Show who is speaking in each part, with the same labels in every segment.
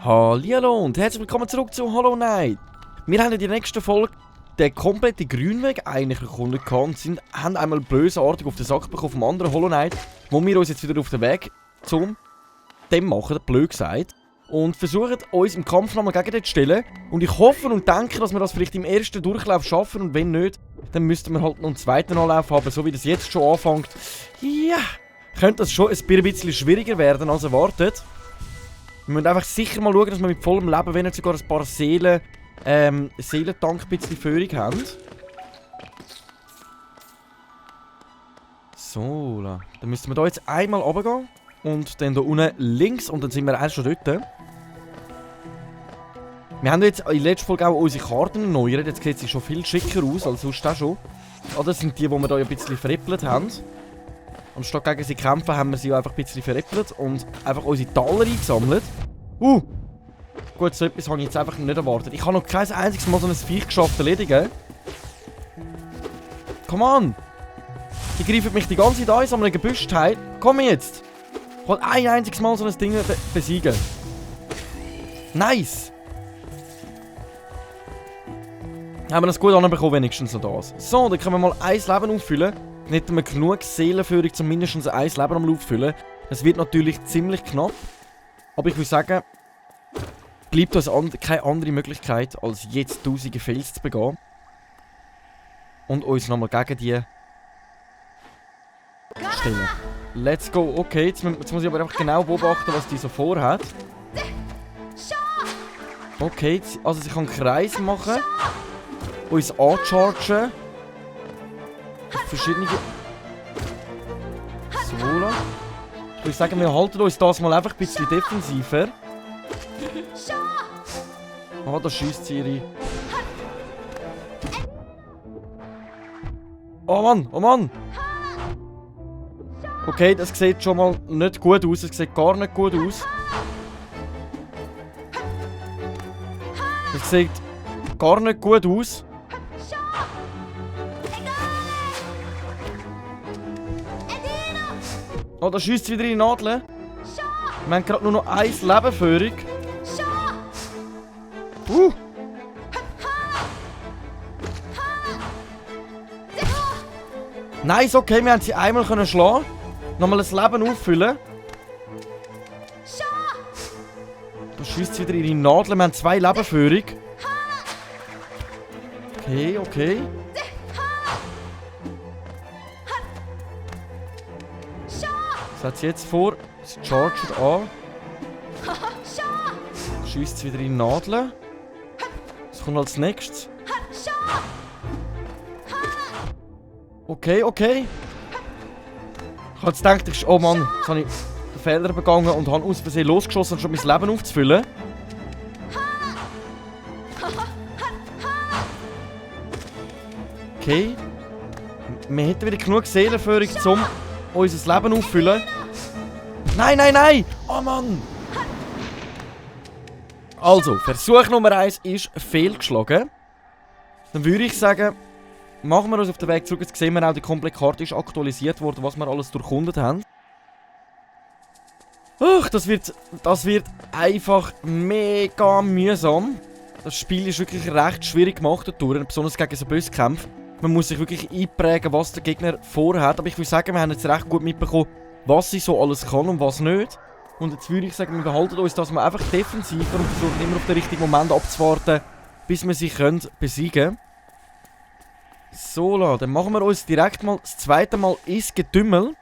Speaker 1: Hallihallo und herzlich willkommen zurück zu Hollow Knight. Wir haben in der nächsten Folge den kompletten Grünweg eigentlich erkundet und haben einmal bösartig auf den Sack bekommen vom anderen Hollow Knight, wo wir uns jetzt wieder auf den Weg zum dem machen, blöd gesagt, und versuchen uns im Kampf nochmal gegen den zu stellen. Und ich hoffe und denke, dass wir das vielleicht im ersten Durchlauf schaffen, und wenn nicht, dann müssten wir halt noch einen zweiten Anlauf haben, so wie das jetzt schon anfängt. Ja, könnte das schon ein bisschen schwieriger werden als erwartet. Wir müssen einfach sicher mal schauen, dass wir mit vollem Leben, wenn nicht sogar ein paar Seelentank ein bisschen Führung haben. So, dann müssten wir da jetzt einmal runtergehen. Und dann hier unten links und dann sind wir erst schon dort. Wir haben jetzt in der letzten Folge auch unsere Karten erneuert. Jetzt sieht sie schon viel schicker aus als sonst auch schon. Ah, das sind die wir hier ein bisschen veräppelt haben. Anstatt gegen sie kämpfen, haben wir sie einfach ein bisschen veräppelt und einfach unsere Taler eingesammelt. Gut, so etwas habe ich jetzt einfach nicht erwartet. Ich habe noch kein einziges Mal so ein Viech geschafft zu erledigen. Come on! Die greifen mich die ganze Zeit an, so einem Gebüschteil. Komm jetzt! Ich will ein einziges Mal so ein Ding besiegen. Nice! Haben wir das gut anbekommen, wenigstens noch das. So, dann können wir mal ein Leben auffüllen. Dann hätten wir genug Seelenführung, um mindestens ein Leben am auffüllen. Das wird natürlich ziemlich knapp. Aber ich würde sagen, bleibt uns keine andere Möglichkeit, als jetzt tausende Fails zu begehen. Und uns nochmal gegen die stellen. Let's go. Okay, jetzt muss ich aber einfach genau beobachten, was die so vorhat. Okay, also sie kann einen Kreis machen. Uns anchargen. Verschiedene... So, ich würde sagen, wir halten uns das mal einfach ein bisschen defensiver. Ah, da schießt sie ihre... Oh Mann, oh Mann! Okay, das sieht schon mal nicht gut aus. Es sieht gar nicht gut aus. Das sieht gar nicht gut aus. Oh, da schießt sie wieder in die Nadeln. Wir haben gerade nur noch ein Lebenführung. Nice, okay, wir haben sie einmal schlagen. Nochmal ein Leben auffüllen. Da schießt sie wieder in die Nadeln. Wir haben 2 Lebenführung. Okay, okay. Was hat sie jetzt vor? Sie chargt an. Schießt sie wieder in die Nadeln. Was kommt als nächstes? Okay, okay. Ich habe jetzt gedacht, oh Mann, jetzt habe ich einen Fehler begangen und habe aus Versehen losgeschossen, um schon mein Leben aufzufüllen. Okay. Wir hätten wieder genug Seelenführung, um unser Leben auffüllen. Nein, nein, nein! Oh Mann! Also, Versuch Nummer 1 ist fehlgeschlagen. Dann würde ich sagen, machen wir uns auf den Weg zurück. Jetzt sehen wir auch, die komplette Karte ist aktualisiert worden, was wir alles durchkundet haben. Ach, das wird einfach mega mühsam. Das Spiel ist wirklich recht schwierig gemacht dadurch, besonders gegen so Bosskämpfe. Man muss sich wirklich einprägen, was der Gegner vorhat. Aber ich würde sagen, wir haben jetzt recht gut mitbekommen, was sie so alles kann und was nicht. Und jetzt würde ich sagen, wir behalten uns das mal einfach defensiver und versuchen immer auf den richtigen Moment abzuwarten, bis wir sie besiegen können. So, dann machen wir uns direkt mal das zweite Mal ins Getümmel.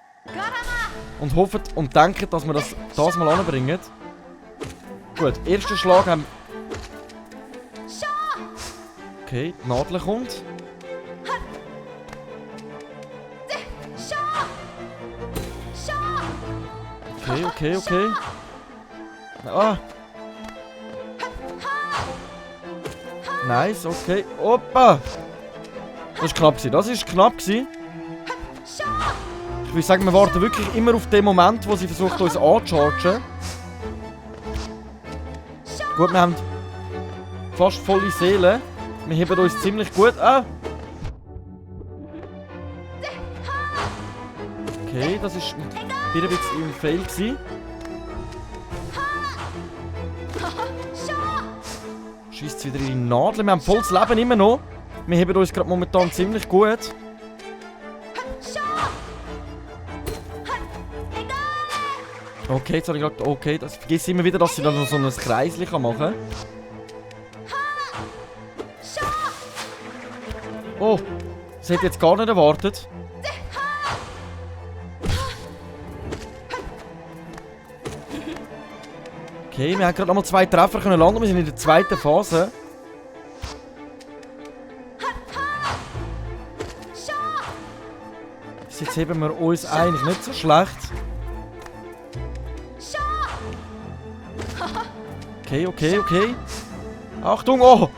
Speaker 1: Und hoffen und denken, dass wir das mal anbringen. Gut, erster Schlag haben... Okay, die Nadel kommt. Okay, okay, okay. Ah. Nice, okay. Opa! Das war knapp. Das war knapp. Ich würde sagen, wir warten wirklich immer auf den Moment, wo sie versucht, uns anzuchargen. Gut, wir haben fast volle Seele. Wir heben uns ziemlich gut an. Okay, das ist ein bisschen im Fail gewesen. jetzt wieder in die Nadel. Wir haben volles Leben immer noch. Wir haben uns gerade momentan ziemlich gut. Okay, jetzt habe ich gedacht, okay, das vergiss immer wieder, dass sie dann noch so ein Kreischen machen kann. Oh, das hätte ich jetzt gar nicht erwartet. Okay, wir haben gerade nochmal 2 Treffer können landen. Wir sind in der zweiten Phase. Jetzt heben wir uns eigentlich nicht so schlecht. Okay. Achtung, oh.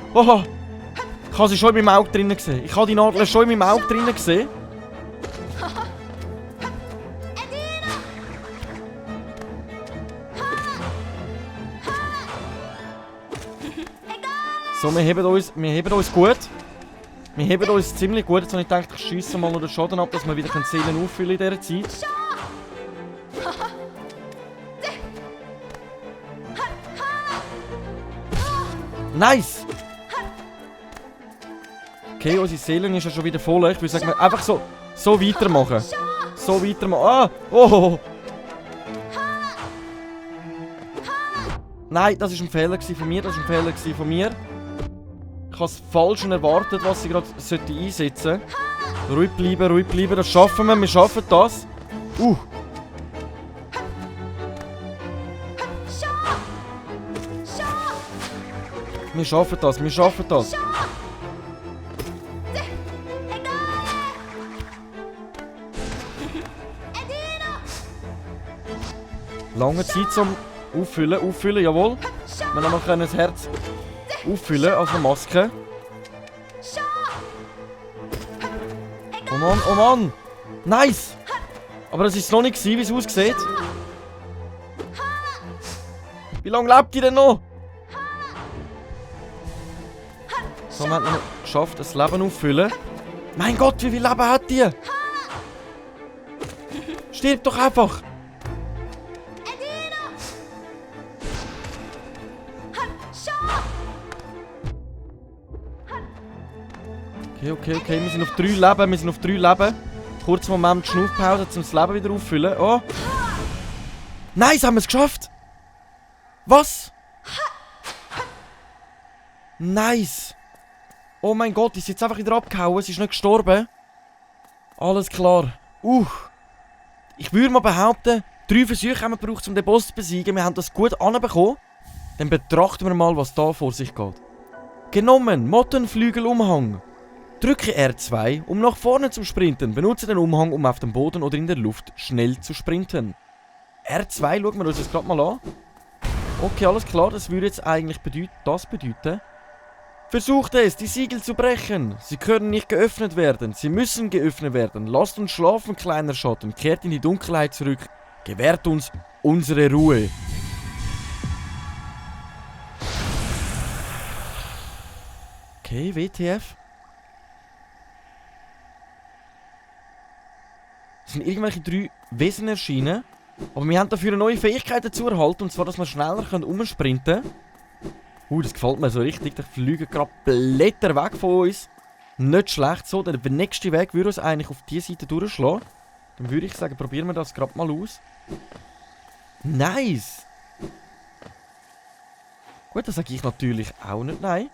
Speaker 1: Ich habe sie schon in meinem Auge drinnen gesehen. Ich habe die Nadel schon in meinem Auge drinnen gesehen. So, wir heben uns gut. Wir heben uns ziemlich gut. Jetzt habe ich gedacht, ich schiesse mal noch den Schaden ab, dass wir wieder Seelen auffüllen in dieser Zeit. Nice! Okay, unsere Seelen ist ja schon wieder voll. Ich würde sagen, einfach so weitermachen. So weitermachen. Ah! Oh! Nein, das war ein Fehler von mir. Ich habe es falsch erwartet, was sie gerade einsetzen sollte. Ruhig bleiben, das schaffen wir schaffen das. Wir schaffen das. Lange Zeit zum Auffüllen, jawohl. Wir haben noch das Herz auffüllen, also eine Maske. Oh Mann! Nice! Aber das war es noch nicht, wie es aussieht. Wie lange lebt die denn noch? So, wir haben noch geschafft, das Leben auffüllen. Mein Gott, wie viel Leben hat die? Stirb doch einfach! Okay, wir sind auf 3 Leben. Kurz einen Moment Schnaufpause, um das Leben wieder auffüllen. Oh! Nice, haben wir es geschafft! Was? Nice! Oh mein Gott, ist jetzt einfach wieder abgehauen, sie ist nicht gestorben. Alles klar. Ich würde mal behaupten, 3 Versuche haben wir gebraucht, um den Boss zu besiegen. Wir haben das gut anbekommen. Dann betrachten wir mal, was da vor sich geht. Genommen, Mottenflügelumhang. Drücke R2, um nach vorne zu sprinten. Benutze den Umhang, um auf dem Boden oder in der Luft schnell zu sprinten. R2, schauen wir uns das gerade mal an. Okay, alles klar, das würde jetzt eigentlich bedeuten. Versucht es, die Siegel zu brechen. Sie können nicht geöffnet werden. Sie müssen geöffnet werden. Lasst uns schlafen, kleiner Schatten. Kehrt in die Dunkelheit zurück. Gewährt uns unsere Ruhe. Okay, WTF. Es sind irgendwelche 3 Wesen erschienen. Aber wir haben dafür eine neue Fähigkeit dazu erhalten. Und zwar, dass wir schneller umsprinten können. Das gefällt mir so richtig. Die fliegen gerade Blätter weg von uns. Nicht schlecht so. Der nächste Weg würde uns eigentlich auf diese Seite durchschlagen. Dann würde ich sagen, probieren wir das gerade mal aus. Nice! Gut, das sage ich natürlich auch nicht nein.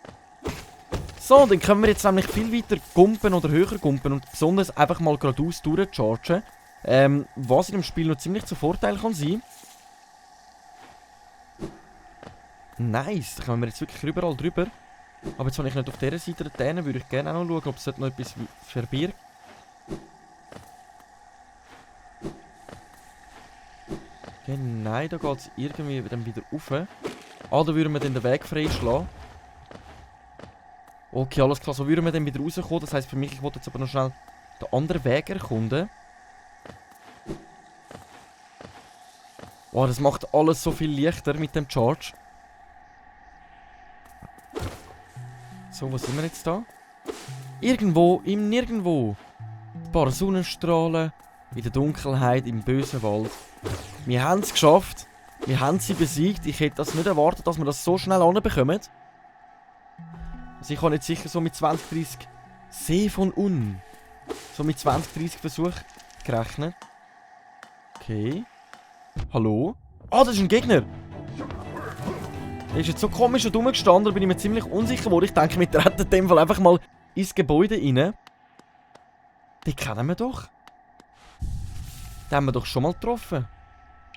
Speaker 1: So, dann können wir jetzt nämlich viel weiter gumpen oder höher gumpen und besonders einfach mal geradeaus durchchargen. Was in dem Spiel noch ziemlich zu Vorteil kann sein. Nice, da kommen wir jetzt wirklich überall drüber. Aber jetzt, wenn ich nicht auf dieser Seite denen, würde ich gerne auch noch schauen, ob es dort noch etwas verbirgt. Okay, nein, da geht es irgendwie dann wieder rauf. Da würden wir dann den Weg freischlagen. Okay, alles klar, so würden wir dann wieder rauskommen. Das heisst für mich, ich wollte jetzt aber noch schnell den anderen Weg erkunden. Oh, das macht alles so viel leichter mit dem Charge. So, wo sind wir jetzt da? Irgendwo, im Nirgendwo. Ein paar Sonnenstrahlen, in der Dunkelheit, im bösen Wald. Wir haben es geschafft. Wir haben sie besiegt. Ich hätte das nicht erwartet, dass wir das so schnell anbekommen. Also ich habe nicht sicher so mit 20, 30 See von Un. So mit 20, 30 Versuchen gerechnet. Okay. Hallo? Ah, das ist ein Gegner! Der ist jetzt so komisch und rumgestanden, da bin ich mir ziemlich unsicher geworden. Ich denke, wir treten in dem Fall einfach mal ins Gebäude rein. Den kennen wir doch. Den haben wir doch schon mal getroffen.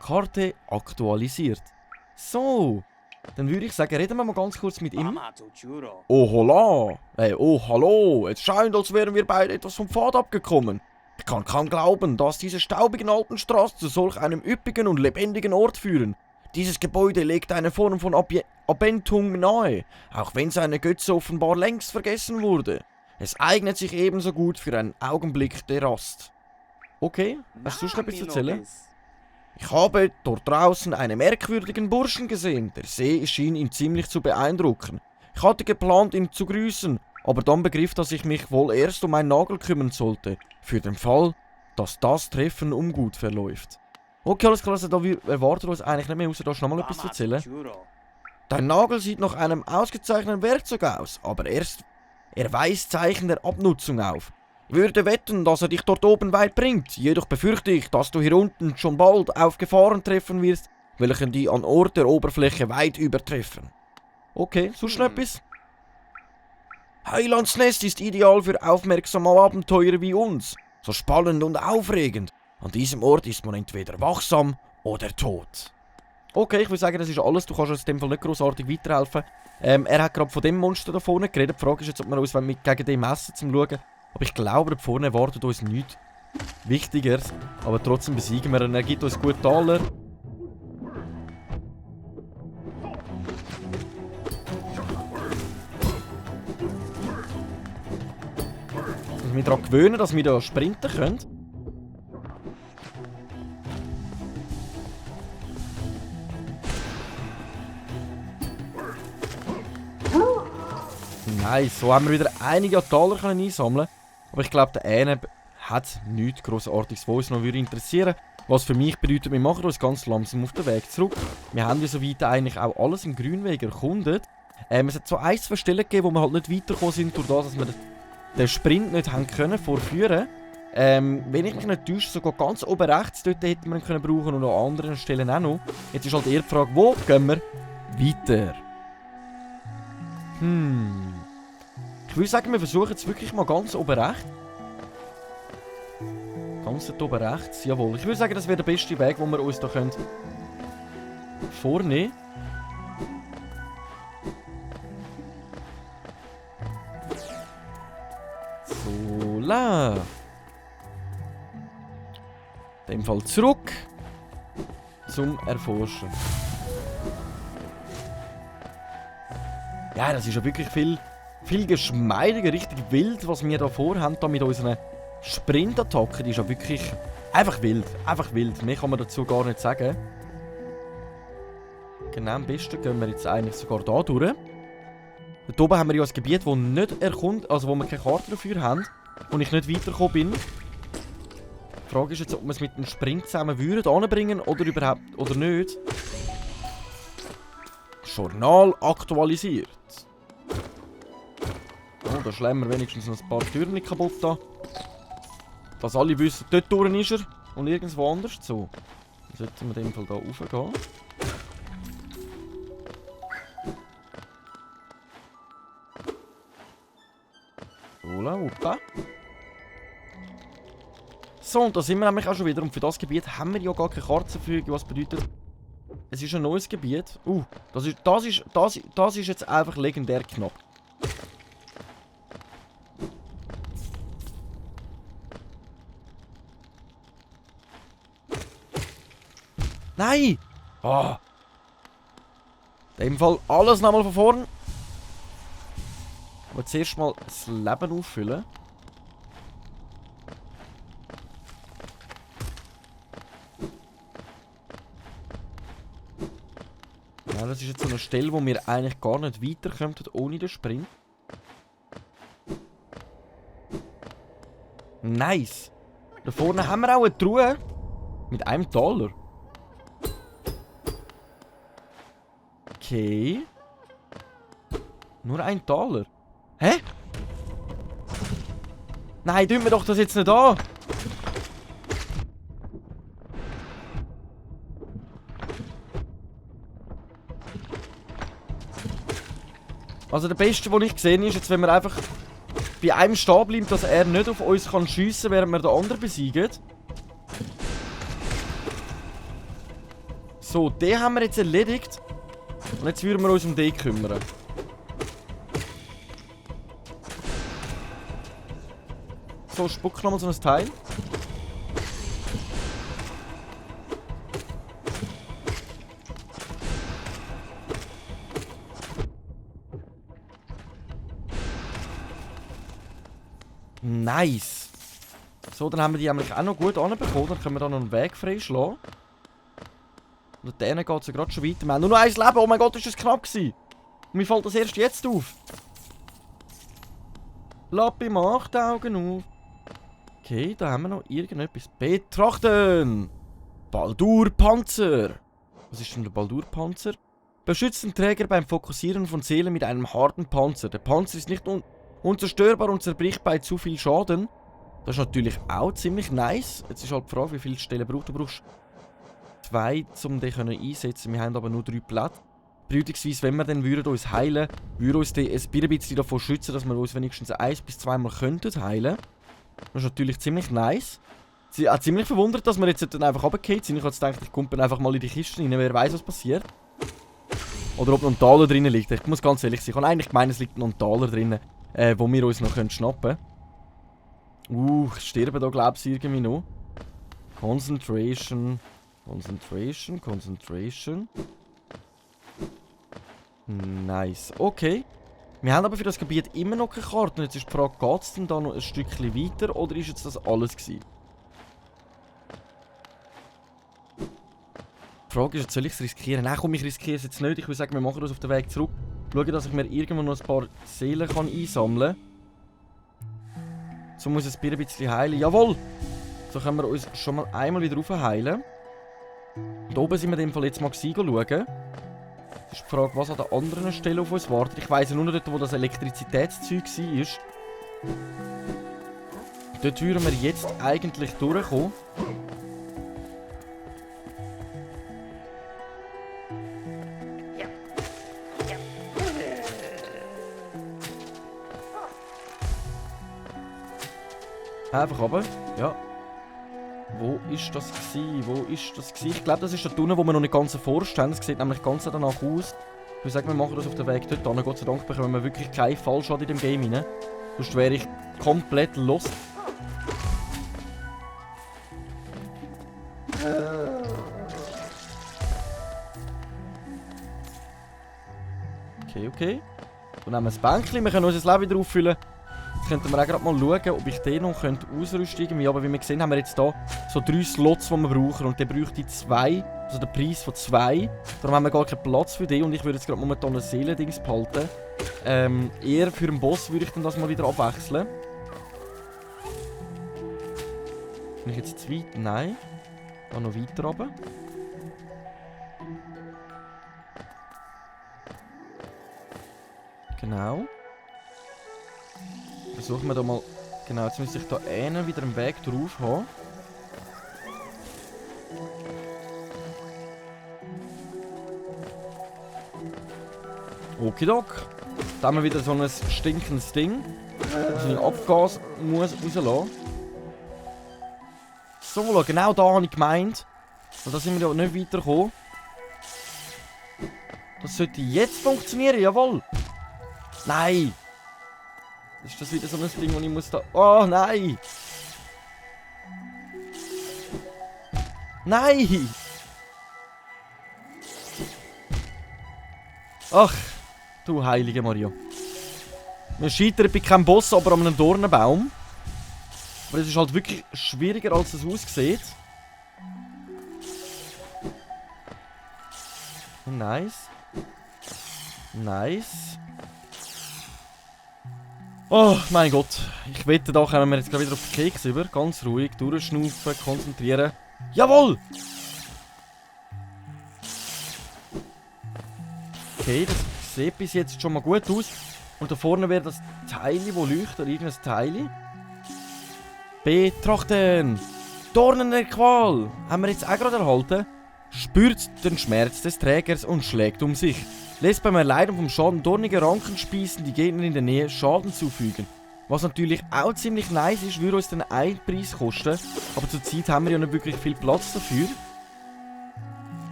Speaker 1: Karte aktualisiert. So. Dann würde ich sagen, reden wir mal ganz kurz mit ihm. Oh hola! Hey, oh hallo! Es scheint, als wären wir beide etwas vom Pfad abgekommen. Ich kann kaum glauben, dass diese staubigen alten Straßen zu solch einem üppigen und lebendigen Ort führen. Dieses Gebäude legt eine Form von Abendung nahe, auch wenn seine Götze offenbar längst vergessen wurde. Es eignet sich ebenso gut für einen Augenblick der Rast. Okay, hast du schon etwas zu erzählen? Ich habe dort draußen einen merkwürdigen Burschen gesehen. Der See schien ihn ziemlich zu beeindrucken. Ich hatte geplant, ihn zu grüßen, aber dann begriff, dass ich mich wohl erst um einen Nagel kümmern sollte. Für den Fall, dass das Treffen ungut verläuft. Okay, alles klar, also da erwartet uns eigentlich nicht mehr, außer da ist noch mal etwas zu erzählen. Dein Nagel sieht nach einem ausgezeichneten Werkzeug aus, aber er weist Zeichen der Abnutzung auf. Ich würde wetten, dass er dich dort oben weit bringt. Jedoch befürchte ich, dass du hier unten schon bald auf Gefahren treffen wirst, welche die an Ort der Oberfläche weit übertreffen. Okay, sonst noch etwas? Heilandsnest ist ideal für aufmerksame Abenteurer wie uns. So spannend und aufregend. An diesem Ort ist man entweder wachsam oder tot. Okay, ich würde sagen, das ist alles. Du kannst uns in dem Fall nicht grossartig weiterhelfen. Er hat gerade von dem Monster da vorne geredet. Die Frage ist jetzt, ob wir uns gegen den messen, zum schauen. Aber ich glaube, da vorne erwartet uns nichts Wichtigeres. Aber trotzdem besiegen wir ihn. Er gibt uns gut Taler. Ich muss mich daran gewöhnen, dass wir da sprinten können. Nice, so haben wir wieder einige Taler einsammeln. Aber ich glaube, der eine hat nichts Grossartiges, was uns noch interessieren würde. Was für mich bedeutet, wir machen uns ganz langsam auf den Weg zurück. Wir haben ja soweit eigentlich auch alles im Grünweg erkundet. Es hat so ein, zwei Stellen gegeben, wo wir halt nicht weitergekommen sind, durch das, dass wir den Sprint nicht haben können vorführen. Wenn ich mich nicht täusche, sogar ganz oben rechts, dort hätten wir ihn können brauchen und an anderen Stellen auch noch. Jetzt ist halt eher die Frage, wo gehen wir weiter? Ich würde sagen, wir versuchen jetzt wirklich mal ganz oben rechts. Ganz dort oben rechts, jawohl. Ich würde sagen, das wäre der beste Weg, den wir uns da vornehmen können. So, la. In dem Fall zurück zum Erforschen. Ja, das ist ja wirklich viel geschmeidiger, richtig wild, was wir da vorhaben da mit unseren Sprintattacken. Die ist ja wirklich einfach wild. Einfach wild. Mehr kann man dazu gar nicht sagen. Genau, am besten gehen wir jetzt eigentlich sogar da durch. Dort oben haben wir ja ein Gebiet, das nicht erkundet, also wo wir keine Karte dafür haben. Wo ich nicht weitergekommen bin. Die Frage ist jetzt, ob wir es mit dem Sprint zusammen anbringen oder überhaupt oder nicht. Journal aktualisiert. Oh, da schlägen wir wenigstens noch ein paar Türen kaputt an. Dass alle wissen, dort durch ist er und irgendwo anders. So. Dann sollten wir in dem Fall hier raufgehen. Hola, hoppa. So, und da sind wir nämlich auch schon wieder. Und für das Gebiet haben wir ja gar keine Karte zur Verfügung. Was bedeutet, es ist ein neues Gebiet. Das ist jetzt einfach legendär knapp. Nein! Ah! In dem Fall alles nochmal von vorn. Aber zuerst mal das Leben auffüllen. Ja, das ist jetzt so eine Stelle, wo wir eigentlich gar nicht weiterkommen ohne den Sprint. Nice! Da vorne haben wir auch eine Truhe mit einem Taler. Okay. Nur ein Taler. Nein, tun wir doch das jetzt nicht an! Also der Beste, den ich gesehen habe, ist jetzt, wenn wir einfach bei einem stehen bleiben, dass er nicht auf uns schiessen kann, während wir den anderen besiegen. So, den haben wir jetzt erledigt. Und jetzt würden wir uns um den kümmern. So, spuck nochmal so ein Teil. Nice. So, dann haben wir die eigentlich auch noch gut anbekommen. Dann können wir da noch einen Weg freischlagen. Und denen geht es ja gerade schon weiter. Wir haben nur noch ein Leben. Oh mein Gott, ist das knapp gewesen. Und mir fällt das erst jetzt auf. Lappi macht die Augen auf. Okay, da haben wir noch irgendetwas. Betrachten! Baldur-Panzer. Was ist denn der Baldur-Panzer? Beschützt den Träger beim Fokussieren von Seelen mit einem harten Panzer. Der Panzer ist nicht unzerstörbar und zerbricht bei zu viel Schaden. Das ist natürlich auch ziemlich nice. Jetzt ist halt die Frage, wie viele Stellen braucht. Du brauchst 2, um den einsetzen. Wir haben aber nur 3 Plätze. Bedeutungsweise, wenn wir dann uns heilen würden, uns ein bisschen davon schützen, dass wir uns wenigstens 1 bis 2 Mal könnten heilen. Das ist natürlich ziemlich nice. Sie hat ziemlich verwundert, dass wir jetzt dann einfach runtergefallen sind. Ich habe gedacht, ich komme einfach mal in die Kiste rein, wer weiß, was passiert. Oder ob noch ein Taler drinnen liegt. Ich muss ganz ehrlich sein, ich habe eigentlich gemeint, es liegt noch ein Taler drinnen, wo wir uns noch schnappen können. Ich sterbe da, glaube ich, irgendwie noch. Concentration. Concentration, Concentration. Nice. Okay. Wir haben aber für das Gebiet immer noch keine Karte. Und jetzt ist die Frage, geht es denn da noch ein Stückchen weiter oder ist jetzt das alles gewesen? Die Frage ist jetzt, soll ich es riskieren? Nein, komm, ich riskiere es jetzt nicht. Ich würde sagen, wir machen das auf den Weg zurück. Schauen, dass ich mir irgendwo noch ein paar Seelen einsammeln kann. So muss es ein bisschen heilen. Jawohl! So können wir uns schon mal einmal wieder heilen. Da oben sind wir in dem Fall jetzt mal schauen. Das ist die Frage, was an der anderen Stelle auf uns wartet. Ich weiss nur noch dort, wo das Elektrizitätszeug war. Dort würden wir jetzt eigentlich durchkommen. Einfach runter. Ja. Wo ist das gewesen? Wo ist das gewesen? Ich glaube, das ist der Tunnel, wo wir noch nicht ganz erforscht haben. Das sieht nämlich ganz danach aus. Ich würde sagen, wir machen das auf den Weg dort hin. Gott sei Dank bekommen wir wirklich keinen Fallschaden in dem Game rein. Sonst wäre ich komplett lost. Okay, okay. Dann nehmen wir das Bänkchen. Wir können unser Leben wieder auffüllen. Jetzt könnten wir auch gerade mal schauen, ob ich den noch ausrüsten könnte. Aber wie wir sehen, haben wir jetzt hier so 3 Slots, die wir brauchen. Und der bräuchte 2, also den Preis von 2. Darum haben wir gar keinen Platz für den. Und ich würde jetzt gerade momentan ein Seelendings behalten. Eher für den Boss würde ich dann das mal wieder abwechseln. Bin ich jetzt zu weit? Nein. Dann noch weiter runter. Genau. Versuchen wir da mal... Genau, jetzt müsste ich da wieder einen Weg drauf haben. Okidok. Da haben wir wieder so ein stinkendes Ding. Also ein Abgas muss rauslassen. So, genau da habe ich gemeint. Und da sind wir ja nicht weitergekommen. Das sollte jetzt funktionieren, jawohl. Nein. Ist das wieder so ein Ding, wo ich muss da... Oh, nein! Nein! Ach, du heilige Maria. Wir scheitern bei keinem Boss, aber an einem Dornenbaum. Aber es ist halt wirklich schwieriger, als es aussieht. Nice. Nice. Oh mein Gott, ich wette, da kommen wir jetzt gleich wieder auf den Keks über. Ganz ruhig, durchschnaufen, konzentrieren. Jawohl! Okay, das sieht bis jetzt schon mal gut aus. Und da vorne wäre das Teil, das leuchtet, oder irgendein Teil. Betrachten. Dornen der Qual. Haben wir jetzt auch gerade erhalten. Spürt den Schmerz des Trägers und schlägt um sich. Lässt beim Erleiden vom Schaden dornige Rankenspießen die Gegner in der Nähe Schaden zufügen. Was natürlich auch ziemlich nice ist, würde uns den einen Preis kosten. Aber zurzeit haben wir ja nicht wirklich viel Platz dafür.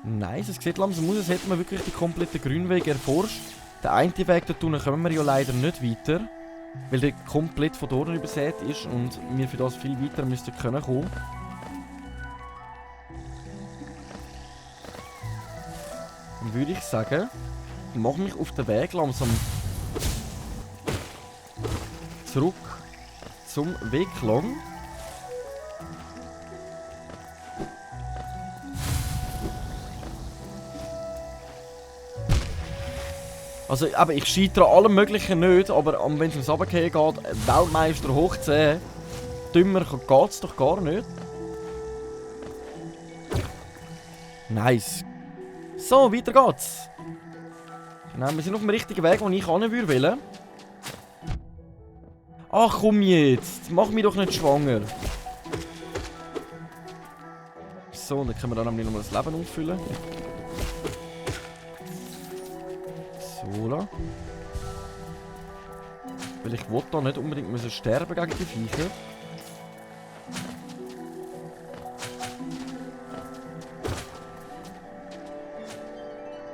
Speaker 1: Nice, es sieht langsam aus, als hätten wir wirklich den kompletten Grünweg erforscht. Den einen Weg dort unten kommen wir ja leider nicht weiter. Weil der komplett von Dornen übersät ist und wir für das viel weiter müssten kommen. Dann würde ich sagen, ich mache mich auf den Weg langsam zurück zum Weglang. Also, aber ich scheitere an allem Möglichen nicht, aber wenn es ums Runtergehen geht, Weltmeister hoch 10, dümmer geht es doch gar nicht. Nice. So, weiter geht's. Genau, wir sind auf dem richtigen Weg, wo ich hin will. Ach komm jetzt, mach mich doch nicht schwanger. So, dann können wir dann nämlich nochmal das Leben auffüllen. So, da. Weil ich will da nicht unbedingt müssen sterben gegen die Viecher.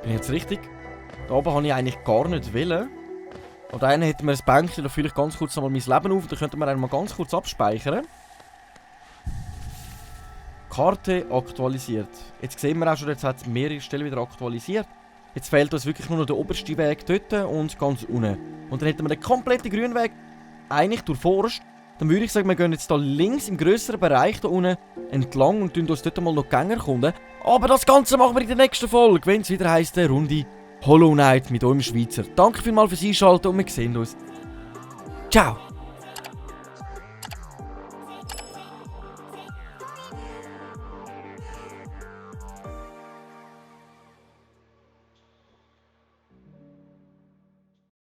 Speaker 1: Bin ich jetzt richtig? Da oben habe ich eigentlich gar nicht wollen. Oder einen hätten wir ein Bänkchen, da fülle ich ganz kurz nochmal mein Leben auf. Da könnten wir einmal ganz kurz abspeichern. Karte aktualisiert. Jetzt sehen wir auch schon, jetzt hat es mehrere Stellen wieder aktualisiert. Jetzt fehlt uns wirklich nur noch der oberste Weg dort und ganz unten. Und dann hätten wir den kompletten Grünweg eigentlich durchforscht. Dann würde ich sagen, wir gehen jetzt hier links im grösseren Bereich da unten entlang und tun uns dort mal noch Gänger erkunden. Aber das Ganze machen wir in der nächsten Folge, wenn es wieder heisst, eine Runde Hollow Knight mit eurem Schweizer. Danke vielmals fürs Einschalten und wir sehen uns. Ciao!